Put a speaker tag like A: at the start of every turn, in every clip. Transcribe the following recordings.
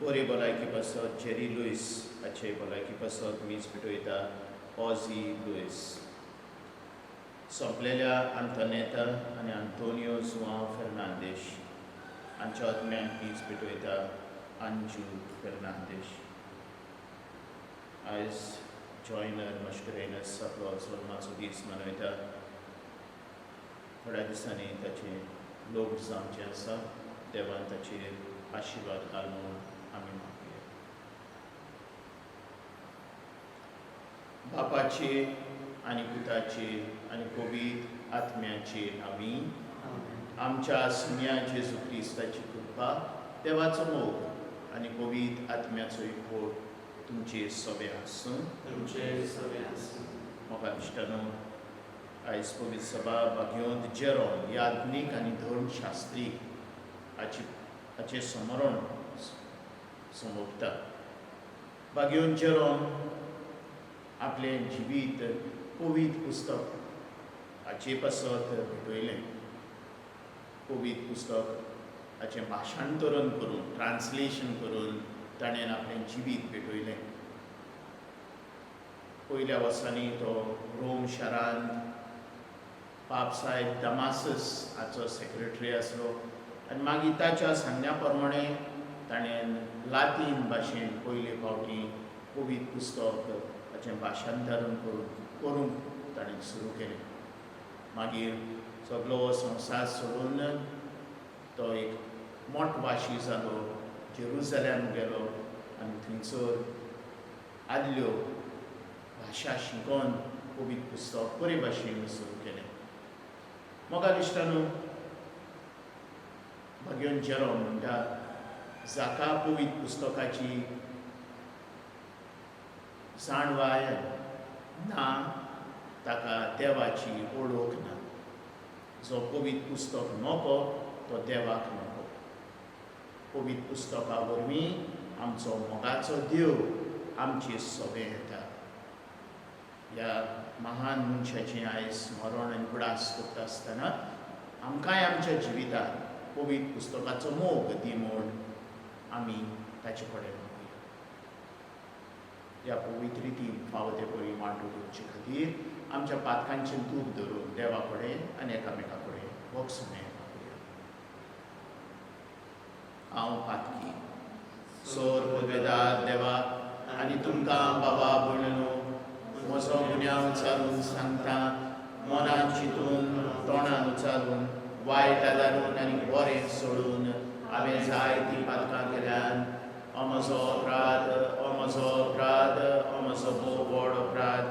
A: बरे भलायकी पासत जेरी लुईस हाचे भलायकी पासत मीस भेटयता ऑझी लुईस. सोंपलेल्या आंतोनेता आनी आंतोनियो जुआंव फेर्नांदीश हांच्या आत्म्याक मीस भेटयता अंजू फेर्नांदीश. आयज जॉयनर मश्करेनस आपलो जल्माचो दीस मनयता. थोड्या दिसांनी ताचें लोक जावचें आसा. देवान ताचेर आशिर्वाद घाल म्हणून आमी मागया. बापाचे आनी पुताचे आनी पवित्र आत्म्याचे नांवी. आमच्या सुन्या जेजू क्रिस्ताची कृपा, देवाचो मोग आनी पवित्र आत्म्याचो एकवट तुमचे सगळे आसूं.
B: तुमचे सगळे आसूं.
A: म्हाका इश्टानो, आयज पवित्र सभा भाग्योंत जेरोम याज्ञीक आनी धर्मशास्त्री हाचें स्मरण सोंपता. भाग्योन जेरोम आपलें जिवीत पवित्र पुस्तक हाचे पासत भेटयलें. पवित्र पुस्तक हाचें भाशांतरण करून, ट्रान्सलेशन करून ताणें आपलें जिवीत भेटयलें. पयल्या वर्सांनी तो रोम शारांत पापसाहेब दमासस हाचो सेक्रेटरी आसलो आनी मागीर ताच्या सांगण्या प्रमाणे ताणें लातीन भाशेन पयले फावटी पवित्र पुस्तक हाचें भाशांतरण करूंक ताणें सुरू केलें. मागीर सगलो हो संवसार सोडून तो एक मोटवाशी जालो, जेरुजलेम गेलो आनी थंयसर आदल्यो भाशा शिकोवन पवित्र पुस्तक बरे भाशेन सुरू केलें. मोगा इश्टानो, भाग्योन जेरोम म्हणटा, जाका पवित्र पुस्तकाची जाणवाय ना ताका देवाची ओळख ना. जो पवित्र पुस्तक नको तो देवाक नको. पवित्र पुस्तका वरवीं आमचो मोगाचो देव आमचे सोबे येता. ह्या महान मनशाचें आयज स्मरण आनी उगडास करता आसतना आमकांय आमच्या जिवितांत पवित्र पुस्तकाचो मोग दी म्हूण आमी ताचे कडेन मागुया. ह्या पवित्र रितीन फावो ते परी मांडू घेवचे खातीर आमच्या पातकांचें दूख धरून देवा कडेन आनी एकामेका कडेन भोगसणें मागुया. हांव पातकी सोर पदवेदार देवा आनी तुमकां बाबा भयणीनो म्हजो गुन्यांव उचारून सांगता. मनान चिंतून, तोंडान उचारून, वायट आदारून आनी बरें सोडून हांवें जायतीं पातकां केल्यान. हो म्हजो अपराध, हो म्हजो अपराध, हो म्हजो भोव व्हड अपराध.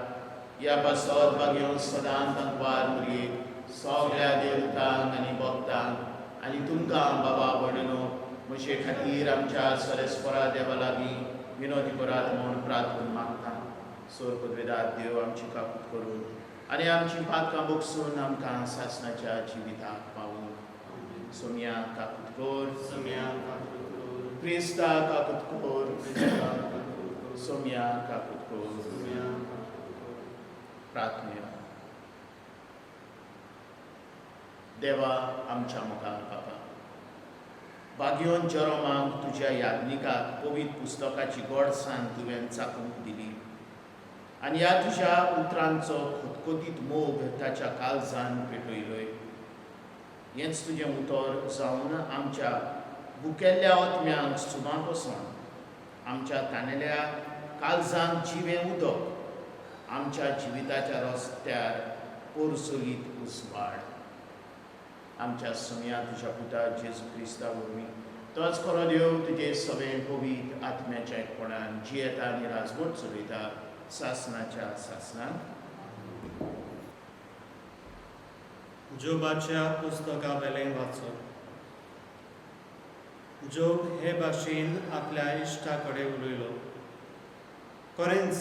A: ह्या पासत भागेवन सदांच आंकवार मुरयेक, सगळ्या देवतांक आनी भक्तांक आनी तुमकां बाबा भयणीनो म्हजे खातीर आमच्या सरेस्परा देवा लागीं विनोदी करात म्हूण प्रार्थून मागता. सोर पदवेदार देव आमची काकूत करून आनी आमची पातकां बोगसून आमकां सासणाच्या जिविताक पावूं. सोम्या काकूत कर.
B: सम्या काकूत कर.
A: क्रिस्ता काकूत कर.
B: क्रिस्ता काकूत कर.
A: सोम्या काकूत कर.
B: सम्या काकूत कर.
A: प्रार्थना. देवा आमच्या मुखार बाबा, भाग्योन जेरोमाक तुज्या याज्ञिकाक पवित्र पुस्तकाची गोडसाण तुवें चाकूंक दिली आनी ह्या तुज्या उतरांचो खतखतीत मोग ताच्या काळजान पेटयलोय. हेंच तुजें उतर जावन आमच्या भुकेल्ल्या आत्म्यांक सुमां पसून, आमच्या तानेल्या काळजांक जिवें उदक, आमच्या जिविताच्या रस्त्यार पोरसोलीत उजवाड. आमच्या सोम्या तुज्या पुता जेजू क्रिस्ता वरवीं, तोच खरो देव, तुजे सगळें पवित्र आत्म्याच्या एकपणान जियेता आनी राजवट चलयता सासनाच्या सासनाक.
B: जोबाच्या पुस्तका वेलें वाचप. जोब हे भाशेन आपल्या इश्टा कडेन उलयलो. खरेंच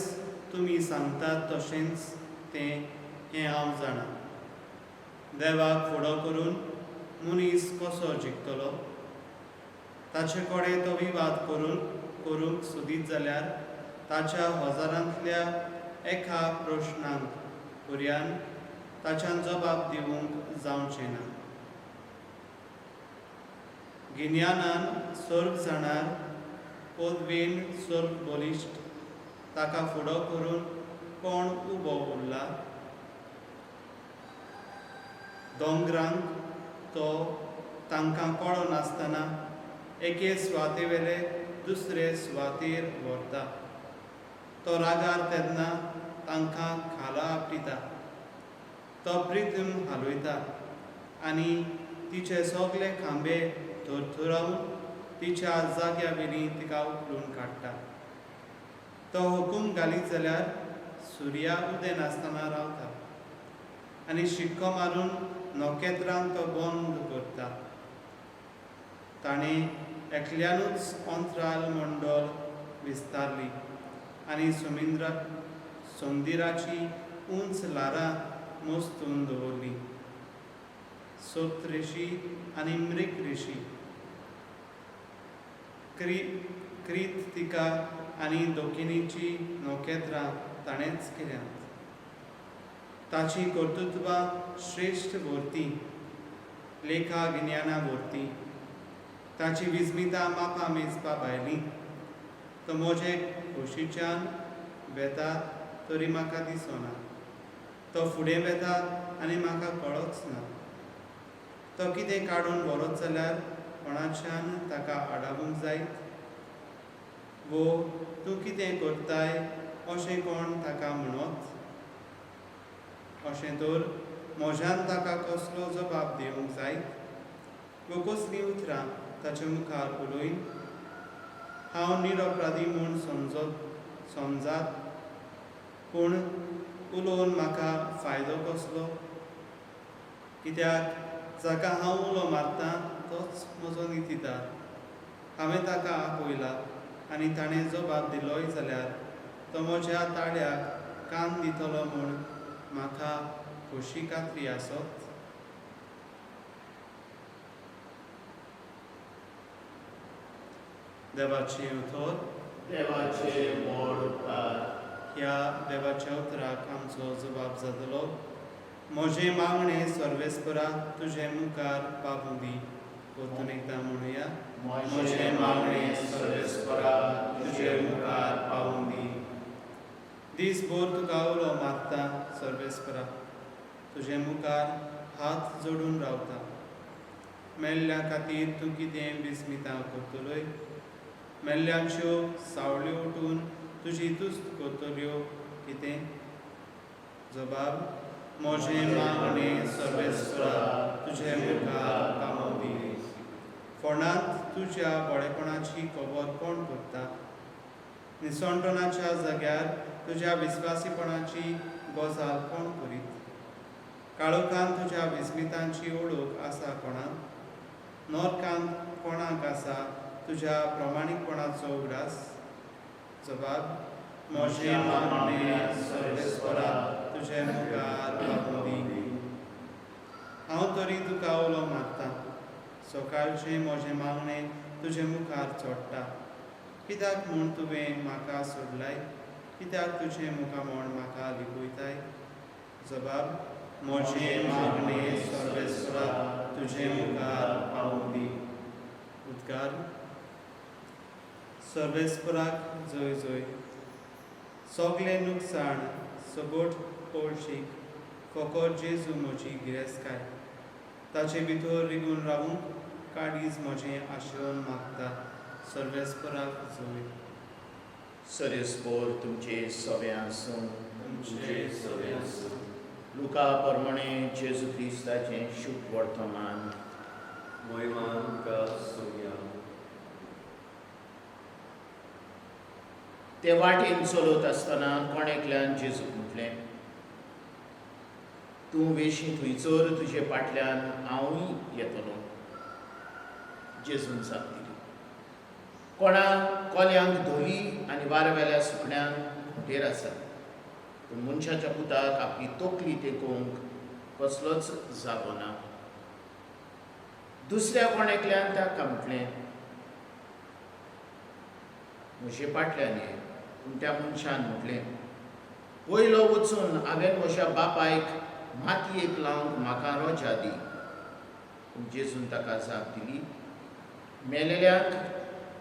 B: तुमी सांगतात तशेंच तें हें हांव जाणा. देवाक फुडो करून मनीस कसो जिखतलो? ताचे कडेन तो विवाद करूंक सोदीत जाल्यार ताच्या हजारांतल्या एका प्रश्नाक पर्यान ताच्यान जबाब दिवंक जावचें ना. गिन्यानान सर्ग जाणार पदवेन सर्व बलिश्ट ताका फुडो करून कोण उबो उरला? दोंगरांक तो तांकां कळनासतना एके सुवातेवेले दुसरे सुवातेर व्हरता. तो रागार तेन्ना तांकां खाला आपटिता. तो प्रिथम हालयता आनी तिचे सगळे खांबे थरथरावन तिच्या जाग्या वेली तिका उखलून काडटा. तो हुकूम घालीत जाल्यार सुर्या उदेनासतना रावता आनी शिक्को मारून नखेत्रांक तो बंद करता. ताणें एकल्यानूच अंतराल मंडळ विस्तारली आनी समुद्राची उंच ल्हारां मोस्तून दवरली. सप्तऋषी आनी मृग ऋषी क्रितिका आनी दोकिनीची नखेत्रां ताणेंच केल्यांत. ताची कर्तृत्वां श्रेश्ठ व्हरती, लेखा गिन्याना व्हरती. ताची विस्मितां मापा मेजपा भायली. तो म्हजे खोशीच्यान वेता तरी म्हाका दिसना. तो फुडें वेता आनी म्हाका कळच ना. तो कितें काडून व्हरत जाल्यार कोणाच्यान ताका आडावंक जायत? वो तूं कितें करताय अशें कोण ताका म्हणत? अशें तर म्हज्यान ताका कसलो जबाब दिवंक जायत? वो कसलीं उतरां ताचे मुखार उलयन? हांव निरपराधी म्हूण समजात, पूण उलोवन म्हाका फायदो कसलो? कित्याक जाका हांव उलो मारतां तोच म्हजो नितीदार. हांवें ताका आपयला आनी ताणें जबाब दिलोय जाल्यार तो म्हज्या ताळ्याक कान दितलो म्हूण म्हाका खोशी खात्री आसत? देवाचें उतर.
A: देवाचे व्हड उपकार.
B: ह्या देवाच्या उतराक आमचो जबाब जातलो. म्हजें मागणें सर्वेस्परा तुजे मुखार पावूं दी. परतून एकदां म्हणुया.
A: म्हजें मागणें सर्वेस्परा तुजे मुखार पावूं दी.
B: दीसभर तुका उलो मारता सर्वेस्परा, तुजे मुखार हात जोडून रावता. मेल्ल्या खातीर तूं कितें विस्मितां करतलोय? मेल्ल्यांच्यो सावळ्यो उठून तुजी तुस्त करतल्यो कितें? जबाब. म्हजें मागणें सर्वेस्परा तुजे मुखार पावूं दी. फोंडांत तुज्या बरेपणाची खबर कोण करता? निसणटणाच्या जाग्यार तुज्या विस्वासीपणाची गजाल कोण करीत? काळोखान तुज्या विस्मितांची ओळख आसा कोणाक? नरकांत कोणाक आसा तुज्या प्रमाणीकपणाचो उगडास? जबाब. म्हजें मागणें सर्वेस्परा तुजे मुखार पावूं दी. हांव तरी तुका उलो मारतां. सकाळचें म्हजें मागणें तुजे मुखार चडटा. कित्याक म्हूण तुवें म्हाका सोडलाय? कित्याक तुजें मुखामळ म्हाका लिपयताय? जबाब. म्हजें मागणें सर्वेस्परा तुजे मुखार पावूं दी. उद्गार. सर्वेस्पराक जय जय. सगळें नुकसाण सगट पळशीक फकत जेजू म्हजी गिरेस्तकाय. ताचे भितर रिगून रावूंक काळीज म्हजें आशेवन मागता. सर्वेस्पराक जय.
A: सर्वेस्पर तुमचे सवे आसूं.
B: तुमचे सवे आसूं.
A: लुका परमणे जेजू क्रिस्ताचें शुभ वर्तमान.
C: महिमा तुका सोम्या.
A: ते वाटेन चलत आसतना कोण एकल्यान जेजूक म्हटलें, तूं वेशी थंयसर तुजे फाटल्यान हांवूय येतलो. जेजून जाप दिली, कोणा कोल्यांक धोली आनी वारवेल्या सुकण्यांक घोंटेर आसा, पूण मनशाच्या पुताक आपली तकली तेकोवंक कसलोच जागो ना. दुसऱ्या कोण एकल्यान ताका म्हटलें, म्हजे फाटल्यान ये. पूण त्या मनशान म्हटलें, पयलो वचून हांवें म्हज्या बापायक मातयेक लावंक म्हाका रोजा दी. पूण जेजून ताका जाप दिली, मेलेल्यांक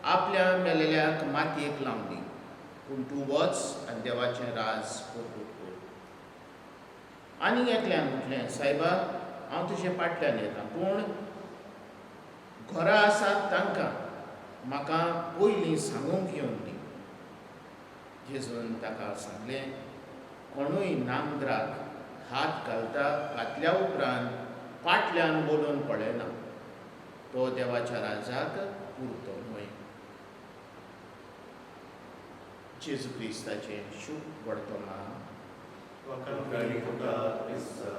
A: आपल्या मेलेल्याक मातयेक लावन दी, पूण तूं वच आनी देवाचें राज परगट कर. आनीक एकल्यान म्हटलें, सायबा हांव तुजे पाटल्यान येता, पूण घरा आसात तांकां म्हाका पयलीं सांगूंक येवंक दी. जेजून ताका सांगलें, कोणूय नांगराक हात घालता घातल्या उपरांत पाटल्यान वळून पळयना, तो देवाच्या राजाक पुरतो न्हय. जेजू क्रिस्ताचें शुभ वर्तमान.
C: उपकारी तुका क्रिस्ता.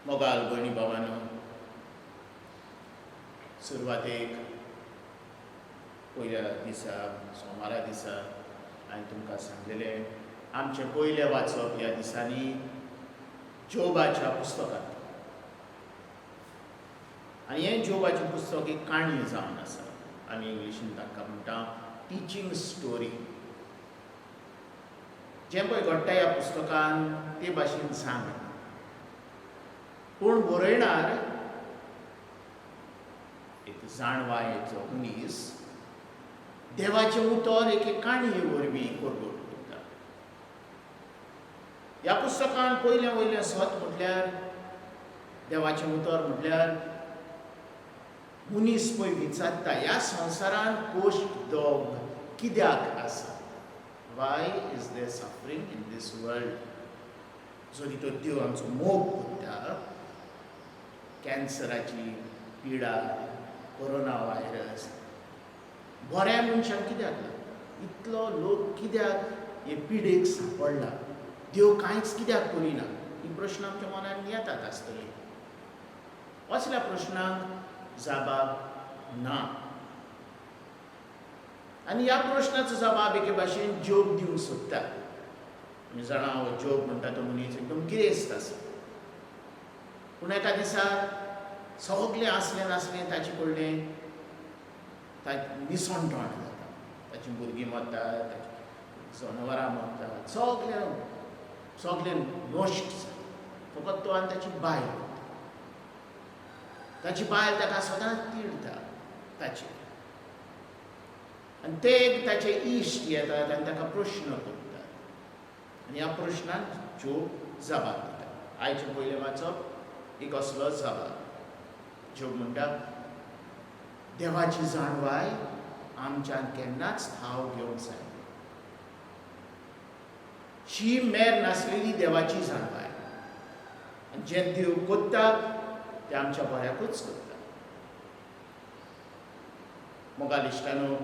A: मोगाल भयणी भावानो, सुरवातेक पयल्या दिसा सोमारा दिसा हांवें तुमकां सांगलेलें, आमचें पयलें वाचप ह्या दिसांनी जोबाच्या पुस्तकांत. आनी हें जोबाचें पुस्तक एक काणी जावन आसा. आमी इंग्लिशीन ताका म्हणटा टिचींग स्टोरी. जें पळय घडटा ह्या पुस्तकान ते भाशेन सांग, पूण बरयणार एक जाणवायेचो मनीस देवाचें उतर एके काणये वरवीं परगट करता. ह्या पुस्तकान पयलें वयलें सत म्हटल्यार देवाचें उतर म्हटल्यार मनीस पळय विचारता, ह्या संवसारान कोश्ट दोग कित्याक आसा? Why is there suffering in this world? जरी तो देव आमचो मोग करता, कॅन्सराची पिडा, कोरोना व्हायरस बऱ्या मनशांक कित्याक लागता? इतलो लोक कित्याक हे पिडेक सांपडला? देव कांयच कित्याक करिना? ही प्रश्न आमच्या मनान येतात आसतले. असल्या प्रश्नांक जबाब ना. आनी ह्या प्रश्नाचो जबाब एके भाशेन जोब दिवंक सोदता. आमी जाणा, हो जोब म्हणटा तो मनीस एकदम गिरेस्त आसा, पूण एका दिसा सगलें आसलें नासलें ताचे कडलें निसण तोंड जाता. ताचीं भुरगीं मरतात, ताचीं जनावरां मरतात, सगलें सगलें नश्ट जाता. फकत तो आनी ताची बायल उरता. ताची बायल ताका सदांच तिडटा ताचेर. आनी ते एक ताचे इश्ट येतात आनी ताका प्रश्न करतात आनी ह्या प्रश्नाक जोब जबाब दिता. आयचें पयलें वाचप एक असलो जबाब. जोब म्हणटा, देवाची जाणवाय आमच्यान केन्नाच थाव घेवंक जायना. शी मेर नासलेली देवाची जाणवाय, आनी जें देव करता तें आमच्या बऱ्याकूच करता. मोगाल इश्टानो,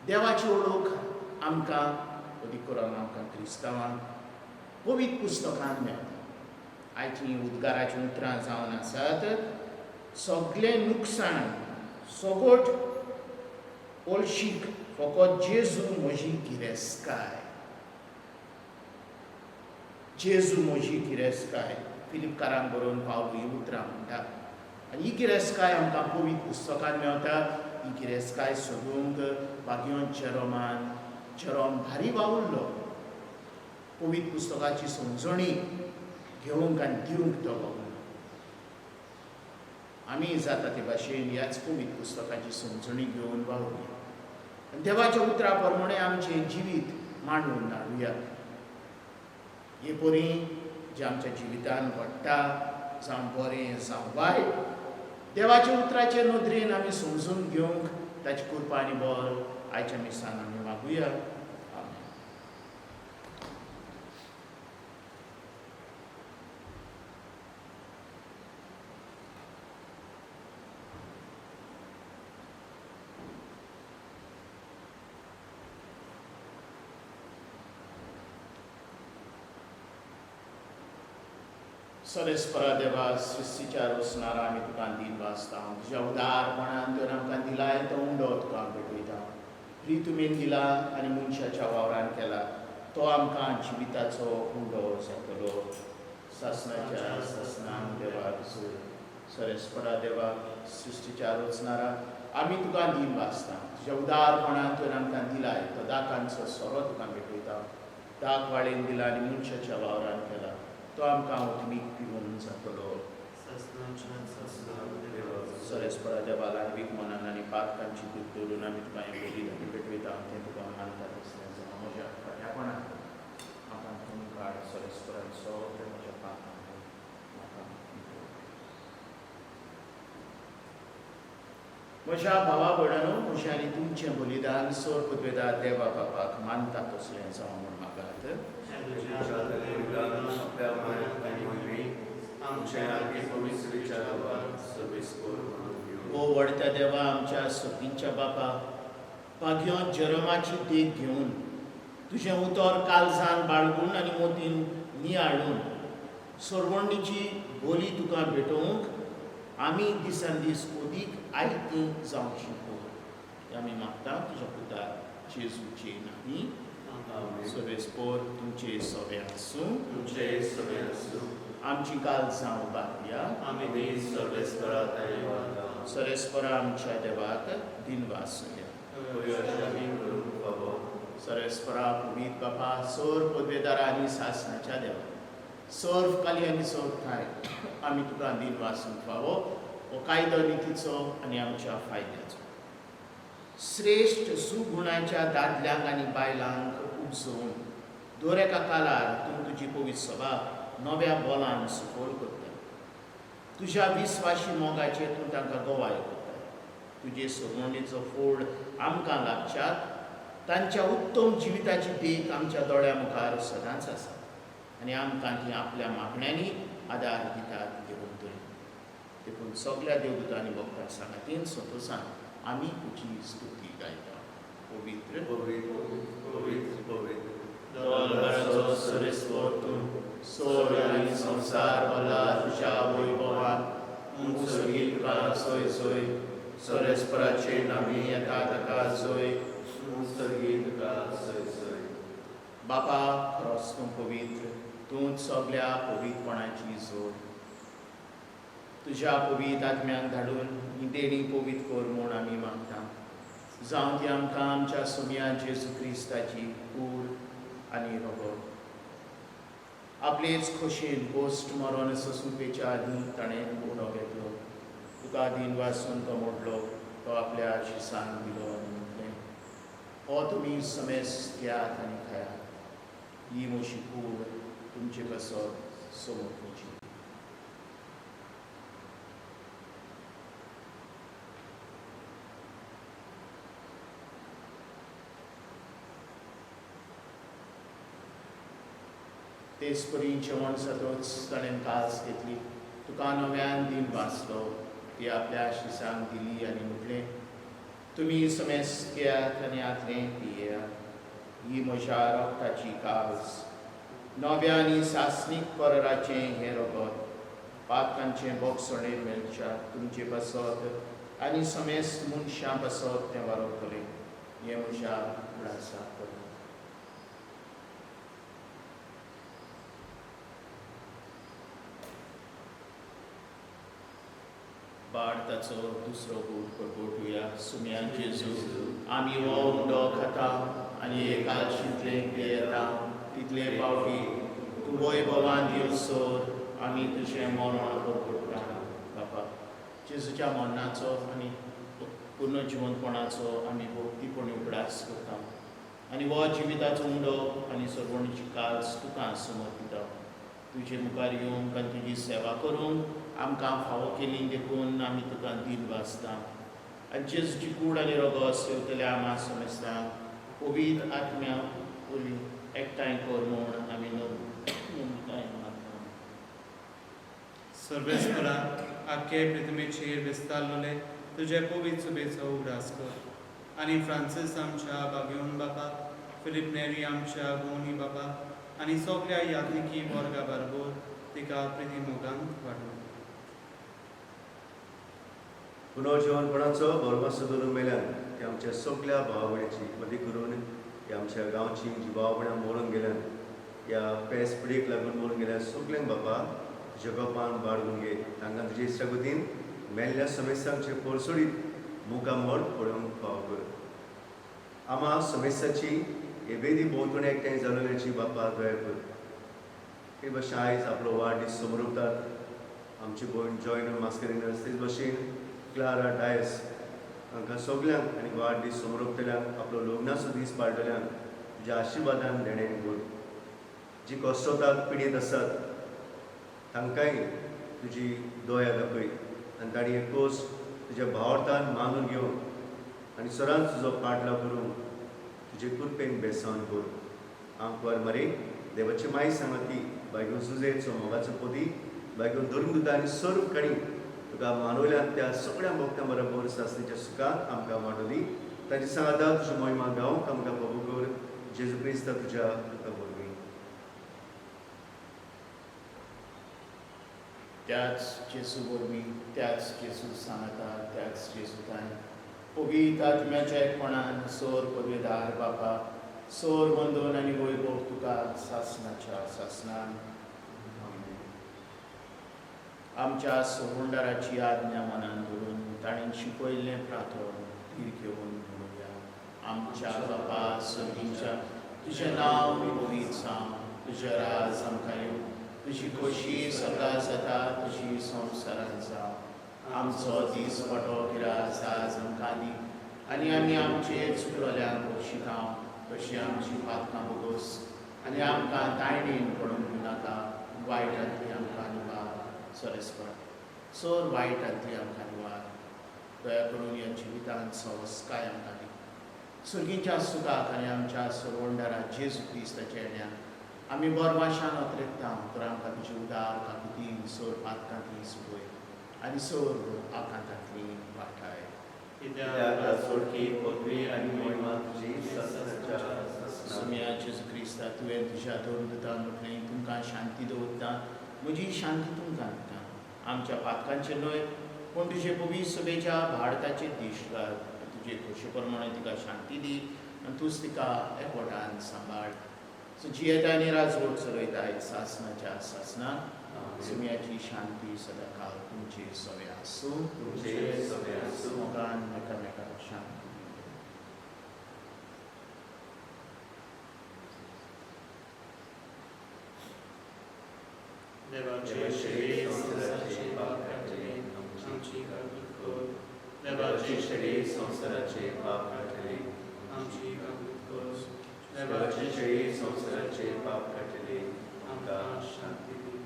A: देवाची ओळख आमकां अदीक करून आमकां क्रिस्तांवांक पवित्र पुस्तकान मेळटा. आयचीं उद्गाराचीं उतरां जावन आसात, सगळें नुकसाण सगट ओळशीक फकत जेजू म्हजी गिरेस्तकाय, जेजू म्हजी गिरेस्तकाय. फिलिपकारांक बरोवन पावलो ही उतरां म्हणटा. आनी ही गिरेस्तकाय आमकां पवित्र पुस्तकान मेळटा. ही गिरेस्तकाय सोदूंक बागियोन जेरोमान जेरोम भारी वावुरलो. पवित्र पुस्तकाची समजणी घेवंक आनी दिवंक तो वावुरलो. आमी जाता ते भाशेन ह्याच पवित्र पुस्तकाची समजणी घेवन वावुरया आनी देवाच्या उतरा प्रमाणे आमचें जिवीत मांडून धाडुया. हे परी जें आमच्या जिवितान घडटा, जावं बरें जावं वायट, देवाच्या उतराचे नदरेन आमी समजून घेवंक ताची कृपा आनी बळ आयच्या मिसान आमी मागुया. आमेन. सरेस्परा देवा, सृश्टीच्या रोसणारा आमी तुका दीन वाचता. तुज्या उदारपणान तुवें आमकां दिलाय तो उंडो तुका भेटयता. प्रितुमेन दिला आनी मनशाच्या वावरान केला तो आमकां जिविताचो उंडो जातलो. सासणाच्या सासणान देवा जोड. सरेस्परा देवा, सृश्टीच्या रोचणारा आमी तुका दीन वाचता. तुज्या उदारपणान तुवें आमकां दिलाय तो दाकांचो सोरो तुका भेटयता. दाक वाळेन दिला आनी मनशाच्या वावरान केला तो आमकां ओतमीक पिवन जातलो.
B: सासणाच्या सासणाक
C: देवाचो
A: सरेस्परा देवा ल्हानवीक मनान आनी पातकांची दूख दवरून आमी तुका हें बलिदान पेटयता तें तुका मानता तसलें जावं. म्हज्या फाट्यापणाक म्हाका धुवन काड. सरेस्परान सगळें म्हज्या पापांक म्हाका नितळ. म्हज्या भावा भयणांनो, म्हजें आनी तुमचें बलिदान सोर पुदवेदार देवा बापाक मानता तसलें जावं म्हूण मागात.
C: तुज्या हातांतलें बलिदान आपल्या मायेन आनी वरवीं आमच्या आनी पवित्र विचाराक सर्वेस्पर म्हणून घेवं.
A: ओ व्हडत्या देवा, आमच्या सतींच्या बापा, भाग्योन जेरोमाची देख घेवन तुजें उतर काळजान बाळगून आनी मोतीन नियाळून सरवणीची बोली तुका भेटोवंक आमी दिसान दीस अदीक आयती जावची कर. आमी मागता तुज्या पुता जेजूचे नांवी.
C: आमेन.
A: सर्वेस्पर तुमचे सगळे आसूं.
C: तुमचे सगळे आसूं.
A: आमची काळजां उबारया.
C: आमी ती सर्वेस्परा धन्यवाद.
A: सरेस्परा आमच्या देवाक दिनवासूया.
C: अशें आमी करूंक फावो.
A: सरेस्परा पुनीत बापा, सोर पदवेदारा आनी सासणाच्या देवा, सर्व काली आनी सर्व ठाय आमी तुका दिनवासूंक फावो हो कायदो नितीचो आनी आमच्या फायद्याचो. श्रेश्ठ सुगुणाच्या दादल्यांक आनी बायलांक उपजोवन दर एका कालार तूं तुजी पवित्र सभा नव्या बोलान सुफळ करता. तुज्या विस्वाशी मोगाचेर तूं तांकां गवाय करता. तुजे सरवणीचो फोड आमकां लागच्यात तांच्या उत्तम जिविताची देख आमच्या दोळ्या मुखार सदांच आसा आनी आमकां ती आपल्या मागण्यांनी आदार दितात घेवन तरी. देखून सगल्या देवदूतांनी आनी भक्तां सांगातीन संतोसान आमी तुजी स्तुती गायता. पवित्र
C: पवित्र पवित्र पवित्र
A: दोलराचो सरेस्वर तूं, सोर आनी संवसार भरला तुज्या वैभवान. उंच सर्गीत तुका सोय सोय. सरेस्पराचे नामी येता ताका सोय.
C: सर्गीत तुका सोय सोय.
A: बापा, खरोच तूं पवित्र, तूंच सगल्या पवित्रपणाची जोड. तुज्या पवित्र आत्म्याक धाडून ही देणी पवित्र कर म्हूण आमी मागता. जावं ती आमकां आमच्या सुमया जेजू क्रिस्ताची कूड आनी रगत. आपलेच खोशयेन गोश्ट मरोन सोंसूपेच्या आदीं ताणें उणो घेतलो, तुका दीन वासून तो मोडलो, तो आपल्या शिसान दिलो आनी म्हटलें, हो तुमी समेस घेयात आनी खायात. ही म्हजी कूड तुमचे पासत समर्पची. तेच परी जेवण जातच ताणें कास घेतली, तुका नव्यान दीन वाचलो, ती आपल्या शिसांक दिली आनी म्हटलें, तुमी समेस घेयात आनी हातलें पियेयात. ही म्हज्या रगताची कास, नव्या आनी सासणीक कराराचें हें रगत पातकांचें बोगसणें मेळच्या तुमचे पासत आनी समेस्त मनशां पासत तें वारवतलें. हें म्हज्या उगडासाक करात. बाड ताचो दुसरो गूट परगटुया. सुम्या जेजू, आमी हो उंडो खाता आनी हे कालशींतलें पियेता तितले पावटी तूं वैभवान येवसर आमी तुजें मरण परगटता. बापा, जेजूच्या मरणाचो आनी पुर्नजिवंतपणाचो आमी भक्तीपणी उगडास करता आनी हो जिविताचो उंडो आनी सरवणीची कास तुका समर्पिता. तुजे मुखार येवंक आनी तुजी सेवा करूंक आमकां फावो केली देखून आमी तुका दीन वाचता. आनी जेजूची कूड आनी रगत सेवतल्या आमा समेस्तांक पवित्र आत्म्या वरवीं एकठांय कर म्हूण आमी नम्रतायेन मागता.
B: सर्वेस्परा, आख्खे पृथ्वीचेर विस्तारलेले तुजे पवित्र सुबेचो उगडास कर आनी फ्रांसीस आमच्या बागेवन बापा, फिलीप नेरी आमच्या गोवनी बापा आनी सगल्या याज्ञिकी वर्गा बरोबर तिका प्रिती मोगान वाडूं.
C: पुनर्जीवनपणाचो भरमासो धरून मेल्यान ती आमच्या सगल्या भाव भयणीची मदीं करून ह्या आमच्या गांवची जी भाव भयणां मरून गेल्यान, ह्या पेस पिडीक लागून मरून गेल्यान सगल्यांक बापा तुज्या गोपान बाळगून घे. तांकां तुजे इश्टागतीन मेल्ल्या समेस्तांचे परसोडीत मुखामळ पळोवंक फावो कर. आमा समेस्ताची हे वेदी भोंवतणी एकठांय जाल्ल्याची बापा दया कर. हे भशेन आयज आपलो वाडदीस समरुपतात आमची भयण जॉयन मास्करिनस, तेच भशेन क्लारा डायस हांकां सगल्यांक आनी वाडदीस समरोपतल्यांक आपलो लग्नाचो दीस पाळटल्यांक तुज्या आशिर्वादान देणें कर. जी कश्टतात पिडेत आसात तांकांय तुजी दया दाखय आनी तांणी हे कोस तुज्या भावार्थान मानून घेवन आनी सदांच तुजो पाटलाव करूंक तुजे कृपेन बेसावन कर. आमकां मरे देवाची माय सांगती बायगून सुजेचो मोगाचो पोदी बायगून धर्मदुता आनी सर्व काणी तुका मानवल्यान त्या सगळ्या भक्तां बरोबर सासणीच्या सुखान आमकां वांटोली. तांची सांगाता तुजी मोहिमा गावंक आमकां प्रभू कर. जेजू क्रिस्ता तुज्या तुका वरवीं.
A: त्याच जेजू वरवीं, त्याच जेजू सांगाता, त्याच जेजू तांय पवित्र आत्म्याच्या एकपणान सोर पदवेदार बापा सोर वंदन आनी वैभव तुका सासनाच्या सासनान. आमच्या सोवंडाराची आज्ञा मनान धरून ताणें शिकयल्लें प्रार्थन धीर घेवन म्हणुया. आमच्या बापा सर्गीच्या, तुजें नांव पवित्र जावं, तुजें राज आमकां येवं, तुजी खोशी सगळा जाता तुजी संवसारांत जावं. आमचो दीस वांटो किरास आज आमकां दी आनी आमी आमचे चुकलोल्यांक बक्षितांव तशी आमची पातकां बोगोस आनी आमकां तायणेन पडूंक दिवनाका, वायटांतली आमकां निवार. सरेस्पण सर वायटांतली आमकां निवार. दया करून ह्या जिवितांत सवस्काय आमकां दी. सर्गीच्या सुखाक आनी आमच्या सरवंडारा जेजू क्रिस्ताच्या येण्याक आमी बोरवाशान अत्रेकता तर आमकां तुजी उदार काकुतीन सोर पातकांतली सुखय आनी सोर आकांतांतली वाटाय.
C: कित्याक सोडकी पदवी आनी मोहिमा तुजी सासणाच्या सासणाक.
A: सोम्या जेजू क्रिस्ता, तुवें तुज्या दोन दुतांक म्हटलें तुमकां शांती दवरता, म्हजी शांती तुमकां दिता. आमच्या पातकांचे न्हय पूण तुजे पवित्र सभेच्या भारताचे दीश घाल. तुजे खोशे प्रमाणे तिका शांती दी आनी तूंच तिका एकवटान सांबाळ. सो जियेता आनी राजवट चलयताय सासणाच्या सासणाक. सुम्याची शांती सदांकाळ तुमचे सगळे आसूं.
C: तुमचे सगळे आसूं.
A: मोगान एकामेकाक शांती.
B: देवाचे शरीर संवसाराचे पाप काडटले, आमची काकूत कर.
C: देवाचे शरीर संवसाराचे पाप काडटले,
B: आमची काकूत कर.
C: देवाचे शरीर संवसाराचे पाप काडटले, आमकां
B: शांती दी.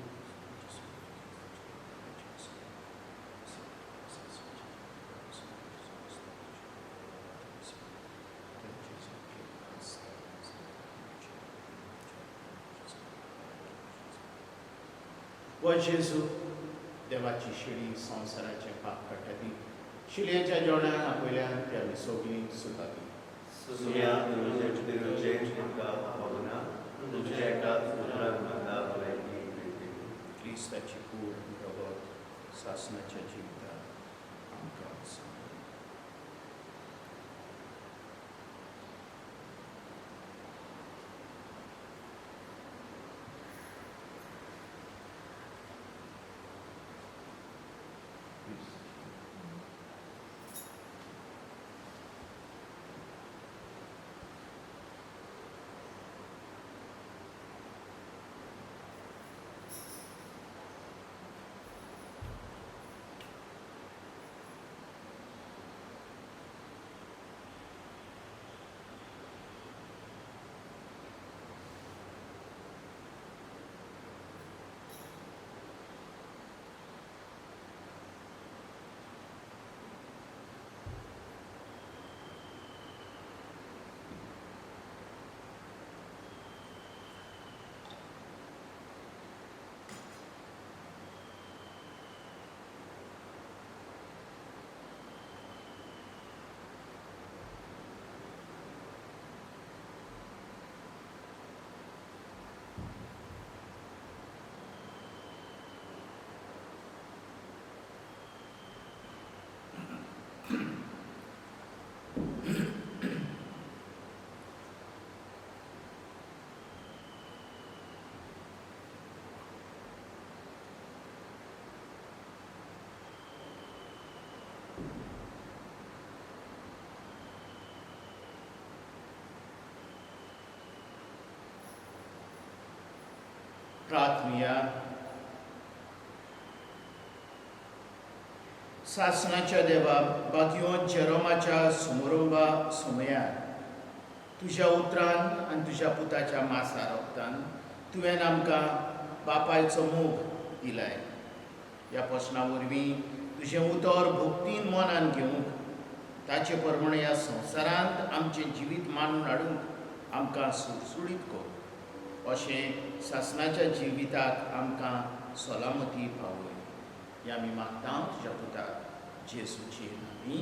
A: व जेजू देवाची शिडी संवसाराचें पाप काडटा ती शिलयेच्या जेवणाक आपयल्यान ती आमी सगळीं सुखां दी.
C: सुया तुजें म्हाका पावना, तुज्या एकाच उतरान म्हाका भलायकी मेळटली.
A: क्रिस्ताची कूड रगत सासणाच्या जिवितांत आमकां सांग. प्रार्थनुया. सासणाच्या देवा, बागयोन जेरोमाच्या सुमरोबा सुमयार तुज्या उतरान आनी तुज्या पुताच्या मासा रोगतान तुवें आमकां बापायचो मोग दिलाय. ह्या पोसणा वरवीं तुजें उतर भक्तीन मनान घेवंक, ताचे प्रमाणे ह्या संवसारांत आमचें जिवीत मांडून हाडूंक आमकां सुडसुडीत कर. अशें सासणाच्या जिविताक आमकां सलामती पावय, हें आमी मागता तुज्या पुताक जेजूचे नांवी.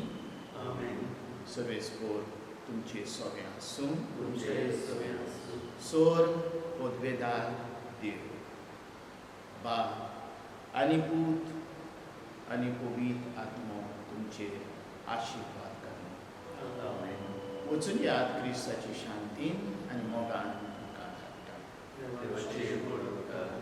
C: आमेन.
A: सर्वेस्पोर तुमचे सगळें आसूं.
C: तुमचे सगळें आसूं.
A: सोर पदवेदार देव बा आनी पूत आनी पवीत आत्मो तुमचेर आशिर्वाद करूं.
C: आमेन.
A: वचून याद क्रिस्ताची शांतीन आनी मोगान तुमकां धाडटा.
C: देवाचे व्हड उपकार.